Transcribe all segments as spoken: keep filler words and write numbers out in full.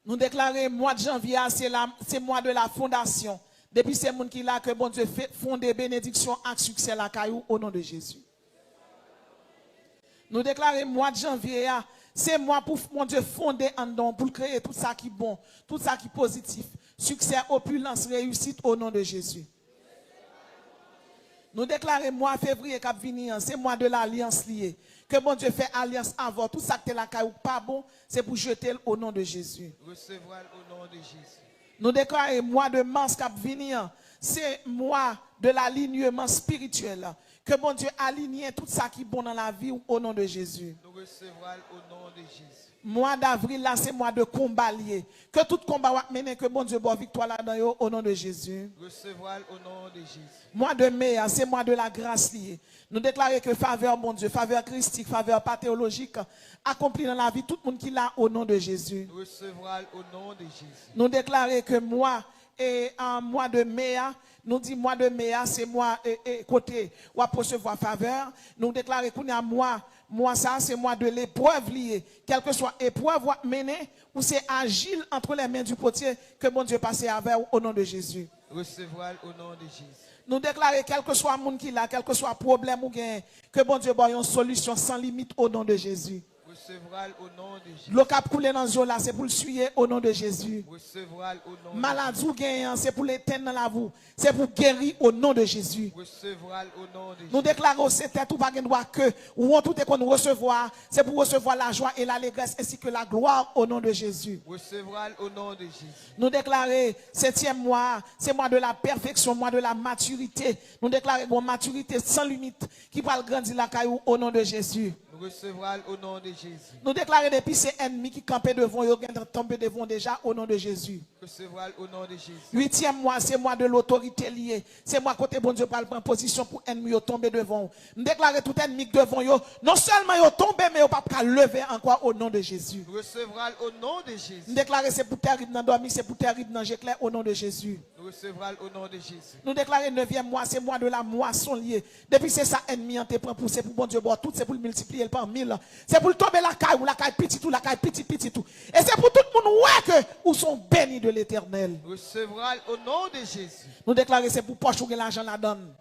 Nou deklare mwa de janvye a, se la, se mwa de la fondasyon. Depi se moun ki la, ke Bondye fe-, fonde benediksyon ak siksè lakay ou, o non de Jezi. Nou deklare mwa de janvye a, se mwa pou Bondye fonde anndan w, pou l kreye tout sa ki bon, tout sa ki pozitif, siksè, opilans, reyisit, o non de Jezi. Nou deklare mwa fevriye k ap vini an, se mwa de lalyans li ye. Ke Bondye fè alyans avè w. Tout sa k te lakay ou k pa bon, se pou jete l o non de Jezi. Resevwa l o non de Jezi. Nou deklare mwa de mas k ap vini an, se mwa de lalinyeman espirityèl. Ke Bondye alinye tout sa ki bon nan lavi w o non de Jezi. Nou resevwa l o non de Jezi. Mwa davril la, se mwa de konba l ye. Ke tout konba w ap mennen, ke Bondye ba w viktwa ladan yo, o non de Jezi. Resevwa l o non de Jezi. Mwa de me a, se mwa de lagras li ye. Nou deklare ke favè Bondye, favè kristik, favè pateyolojik, akonpli nan lavi tout moun ki la, o non de Jezi. Resevwa l o non de Jezi. Nou deklare ke mwa, e, an mwa de me a, nou di mwa de me a, se mwa, e, e, kote w ap resevwa favè. Nou deklare kounye a mwa, mwa sa a, se mwa de leprèv li ye. Kèlkeswa eprèv w ap mennen, ou se ajil entre les mains du potier, ke Bondye pase avè w, o non de Jezi. Resevwa l o non de Jezi. Nou deklare, kèlkeswa moun ki la, kèlkeswa pwoblèm ou genyen, ke Bondye ba w yon solisyon san limit, o non de Jezi. Resevwa l o non de Jezi. Dlo k ap koule nan zye w la, se pou l siye, o non de Jezi. Resevwa l o non de Jezi. Maladi w genyen an, se pou l etenn nan lavi w. Se pou geri o non de Jezi. Resevwa l o non de Jezi. Nou deklare w se tèt ou pa gen dwa ke, wont ou te konn resevwa, se pou resevwa lajwa e lalegrès ensi ke laglwa o non de Jezi. Resevwa l o non de Jezi. Nou deklare setyèm mwa, se mwa de la pèfeksyon, mwa de la matirite. Nou deklare gon matirite san limit ki pral grandi lakay ou o non de Jezi. Nou resevwa l o non de Jezi. Nou deklare depi se ènmi ki kanpe devan yo, gentan tonbe devan w deja o non de Jezi. Resevwa l o non de Jezi. Uityèm mwa, se mwa de lotorite li ye. Se mwa kote Bondye pral pran pozisyon pou ènmi yo tonbe devan w. M deklare tout ènmi k devan yo, non sèlman yo tonbe, men yo p ap ka leve ankò o non de Jezi. Nou resevwa l o non de Jezi. M deklare se pou tèrib nan dòmi, se pou tèrib nan je klè o non de Jezi. Nou resevwa l o non de Jezi. Nou deklare nevyèm mwa, se mwa de la mwason li ye. Depi se sa ènmi an te pran pou, se pou Bondye ba w tout, se pou l miltipliye l pa mil. Se pou l tonbe lakay ou, lakay pitit ou, lakay pitit pitit ou. E se pou tout moun wè ke ou se yon beni de Letènèl. Resevwa l o non de Jezi. Nou deklare se pou pòch ou gen lajan ladan l.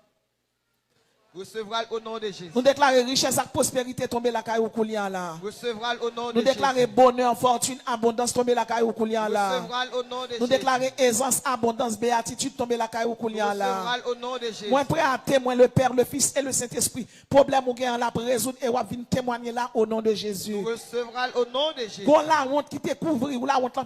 Resevwa l o non de Jezi. Nou deklare richès ak pwosperite tonbe lakay ou kounye a la. Resevwa l o non de Jezi. Nou deklare bonè, fòtin, abondans tonbe lakay ou kounye a la. Resevwa l o non de Jezi. Nou deklare ezans, abondans, beyatitid tonbe lakay ou kounye a la. Resevwa l o non de Jezi. Mwen prè a temwen, le Pè, le Fis e le Sentespri. Pwoblèm ou gen an l ap rezoud e w ap vin temwanye la o non de Jezi. Nou resevwa l o non de Jezi. Gon lawont ki te kouvri w, lawont lan